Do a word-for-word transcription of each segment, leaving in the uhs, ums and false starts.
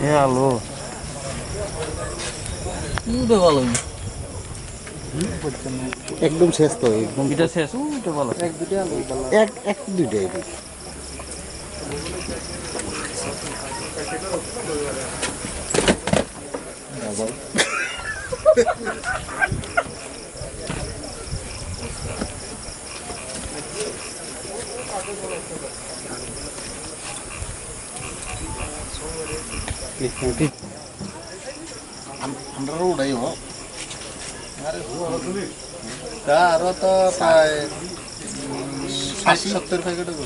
এ আলু। উঠে ভালো। একদম শেষ তো, একদম। এটা শেষ, উঠে ভালো। এক দুটো আলু ভালো। এক, এক দুইটা এদিকে। Am-, আমরা উড়াই হোক। আরে, তা আরো তো প্রায়, উম, ষাট সত্তর প্যাকেট হবে।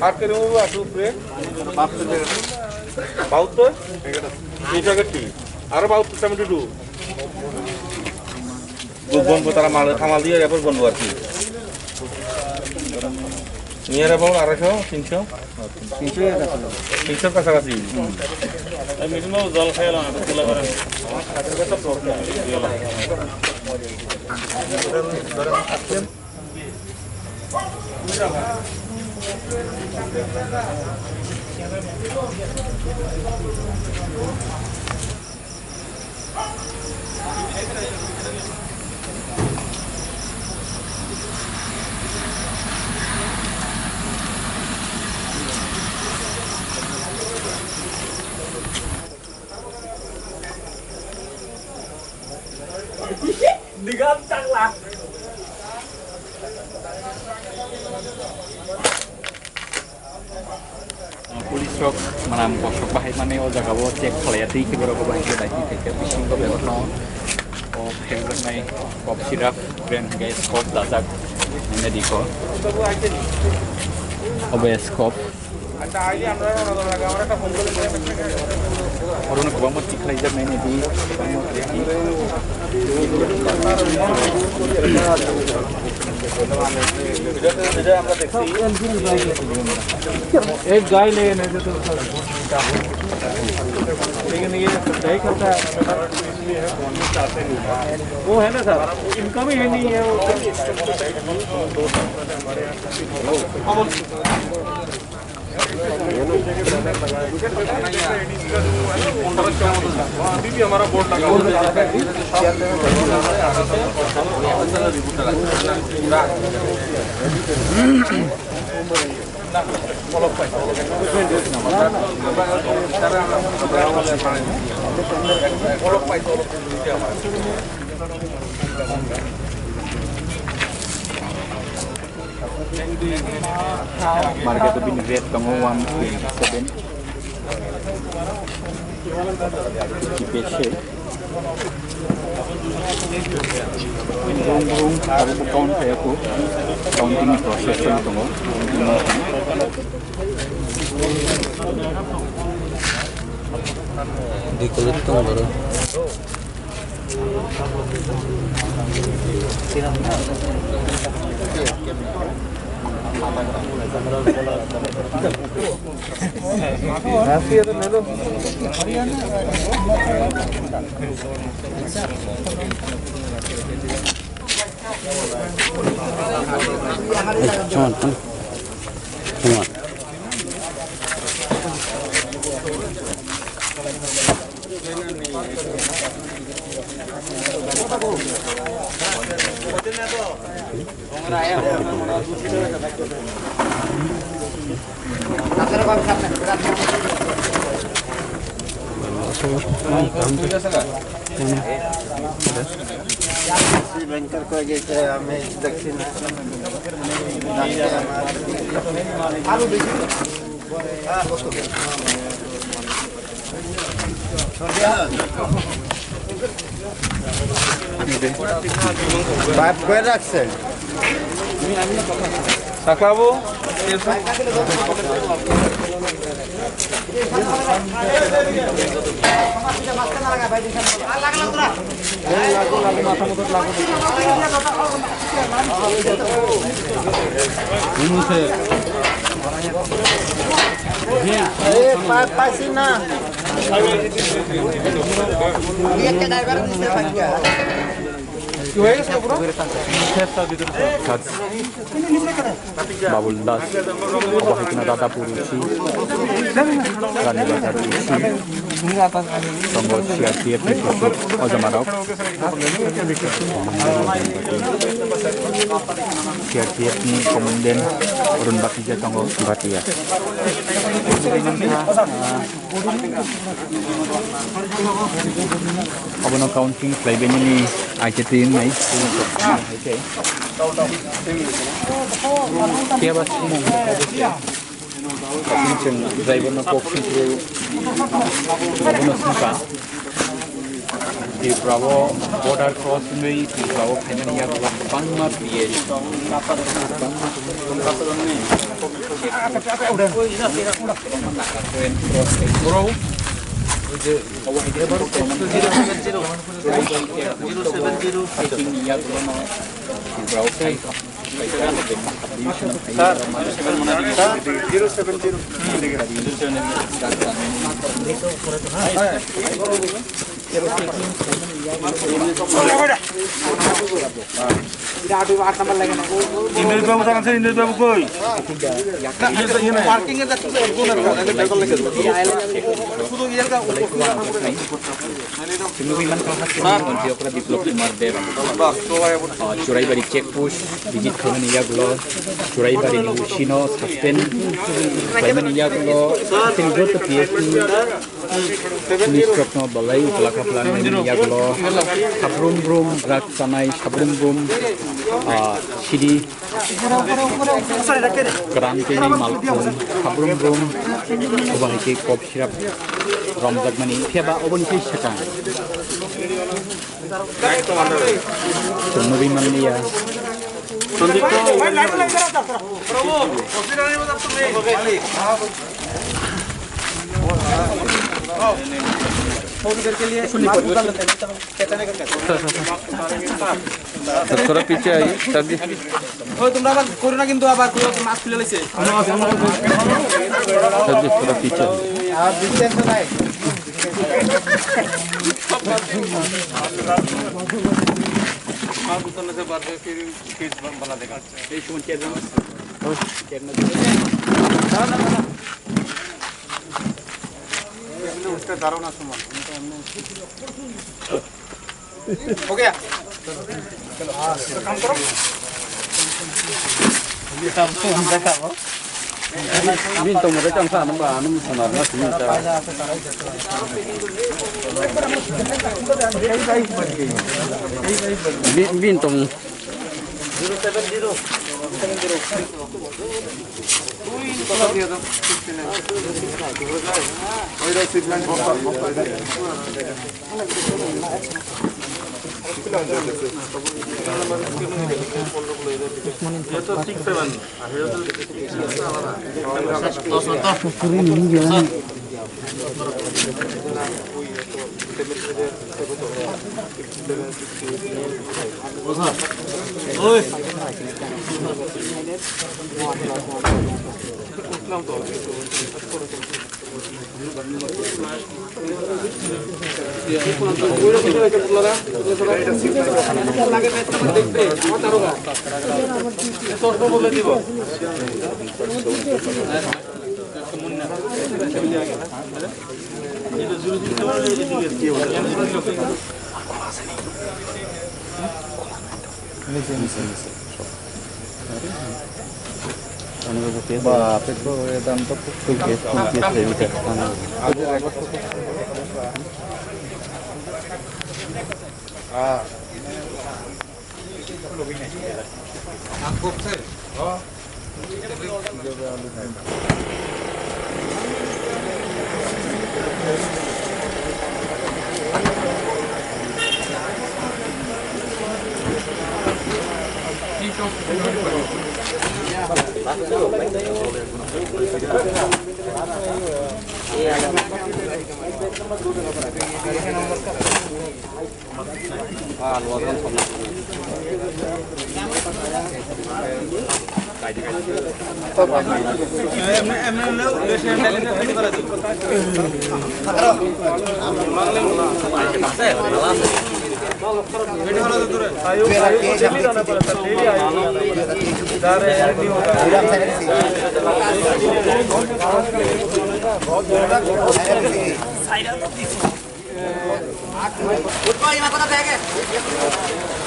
Ar kene o asu pre? Bahuttor? Ei packet ti. Aro bahuttor seventy two. Bo bon bo tara mal, thamal diye, ebar bon bo ar ki. Niyara bon arai sho, tin sho? Tin sho er kacha kachi. Tin sho er kacha kachi. Hmm. Ei, meeting o jol khai elo, tula gore. Digan chakla. Police rok manam kosok bahai mani o jaga o check khlaiya twi khe borok o bahai khe bai twi khe bisingo bebak no o pheljaknai cough syrup brand hwnkhe Scope dajak Medico. Obo Scope. Oro no kwbangma tikhlaijak nai nai di, kwbangma tikhlai. एक गाय ले लेने थे तो सर, लेकिन ये नहीं करता है, वो है ना सर, इनका भी ये नहीं है, वो अभी भी हमारा बोर्ड लगा हुआ है। Market o bini rate tongo one twenty seven. Fifty peso. Brum brum, abo bo count khaiyako. Counting ni process o tongo. Di kulit tong boro. Come on, come on. Come on. Banker को ये, हमें दक्षिण। পাইপ করে রাখছে। সাকলাবো। এই পা-, পাইছি না। Babul Das, obo hai kheno Radhapur usi, Rani Bazar usi, tongo C R P F ni kosok o jama rok. C R P F ni commandant Arun Bhatia tongo, Bhatia. Obono counting khlaibainani aitete wngnai. Phiya ba chwng driver no kok singkru obono singkha. Tripura o border cross wngwi Tripura o phaimani yago kwbangma P S. Bro, Indra Babu, tangan sini, Indra Babu, koi. Parking ada tu, sudah iya kan. Chwng nugwi mankha, Biplab Kumar Deb, ah, Churaibari check post visit khaimani yagulo, Churaibari ni O C no suspend khaimani yagulo, chini joto P S ni police rokno belai uklaka phlangmani yagulo, sabrum brum drugs chanai, sabrum brum, ah, sidi Kwran tei malkhung, habrum brum, obo hai khe kok sirap romjakmani, phiya ba oboni tei swkang. Chwng nugwi manliya. थोड़ा पीछे आइए सर जी। ওই তোমরা আবার করো না কিন্তু, আবার কেউ মাছ তুলে লাইছে। सर जी, थोड़ा पीछे आइए। माछ उतारने से बाद में फिर केस बना देगा। এই সুমন চেয়ার। চেয়ার না। না, না, না, না। এমনি উঠতে দাঁড়াও না সুমন। हो गया। Bini tongmani tongsa ano ba ano musunar na sini ta. Bini tong. Ba, petrol-er dam to full gas, full gas, heavy gas.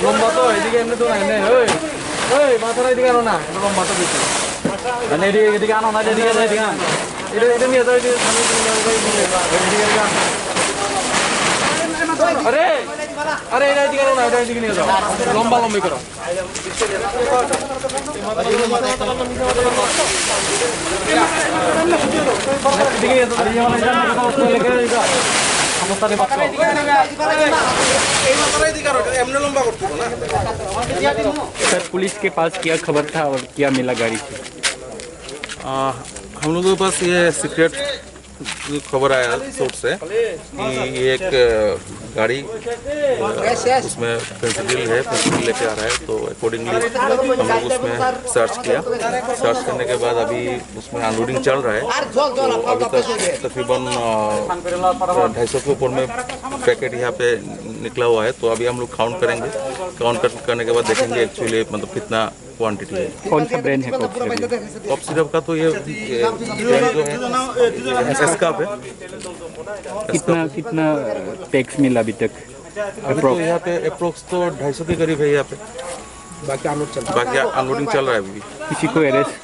লম্বা তো, এদিকে এমনি তো নাই, নে, ওই, ওই, মাথাটা এদিকে আনো না, একটু লম্বা তো বেশি। মানে এদিকে, এদিকে আনো না, এদিকে আনো, এদিকে আনো। এটা, এটা নিয়ে যাও, এদিকে সামনে তুমি নিয়ে যাও, এদিকে নিয়ে যাও, এদিকে, এদিকে আনো। আরে, আরে, এটা এদিকে আনো না, এটা এদিকে নিয়ে যাও, লম্বা লম্বি করো। सर, पुलिस के पास क्या खबर था और क्या मिला गाड़ी से? आ, हम लोगों के पास ये सीक्रेट खबर आया सोर्स से कि ये एक, अ, गाड़ी, अ, उसमें फेंसिडिल है, फेंसिडिल लेके आ रहा है, तो अकॉर्डिंगली हम लोग उसमें सर्च किया। सर्च करने के बाद अभी उसमें अनलोडिंग चल रहा है। तो अभी तक तकरीबन, अ, ढाई सौ के ऊपर में पैकेट यहाँ पे निकला हुआ है, तो अभी हम लोग काउंट करेंगे। काउंट कर, करने के बाद देखेंगे एक्चुअली, मतलब, कितना क्वांटिटी है। कौन सा ब्रांड है कॉफ सिरप ये? कॉफ सिरप का तो ये, ये ब्रांड जो है, एस्काप है। कितना, कितना पैक्स मिला अभी तक? अभी तो अप्रोक्स? यहाँ पे अप्रोक्स तो ढाई सौ के करीब है यहाँ पे। बाकी अनलोड चल रहा है। बाकी अनलोडिंग चल रहा है अभी। किसी को अरेस्ट?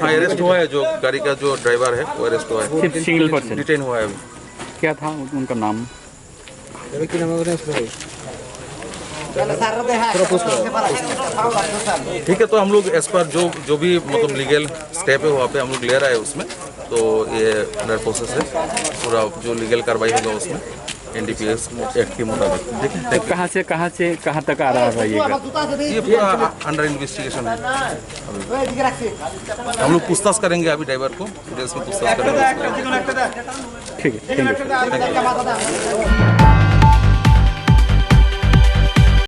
हाँ, अरेस्ट हुआ है, जो गाड़ी का जो ड्राइवर है, वो अरेस्ट हुआ है। सिर्फ सिंगल पर्सन? डिटेन हुआ है अभी। क्या था उनका नाम? ठीक है, तो हम लोग एज पर जो, जो भी, मतलब, लीगल स्टेप है, वहाँ पे हम लोग ले रहा है उसमें। तो ये अंडर प्रोसेस है, पूरा जो लीगल कार्रवाई होगा उसमें एनडीपीएस एक्ट के मुताबिक। ठीक है, तो थैंक यू। कहाँ से, कहाँ से कहाँ तक आ रहा है ये गाड़ी? ये पूरा अंडर इन्वेस्टिगेशन है। हम लोग पूछताछ करेंगे अभी ड्राइवर को, डिटेल्स में पूछताछ करेंगे। ठीक है, थैंक यू।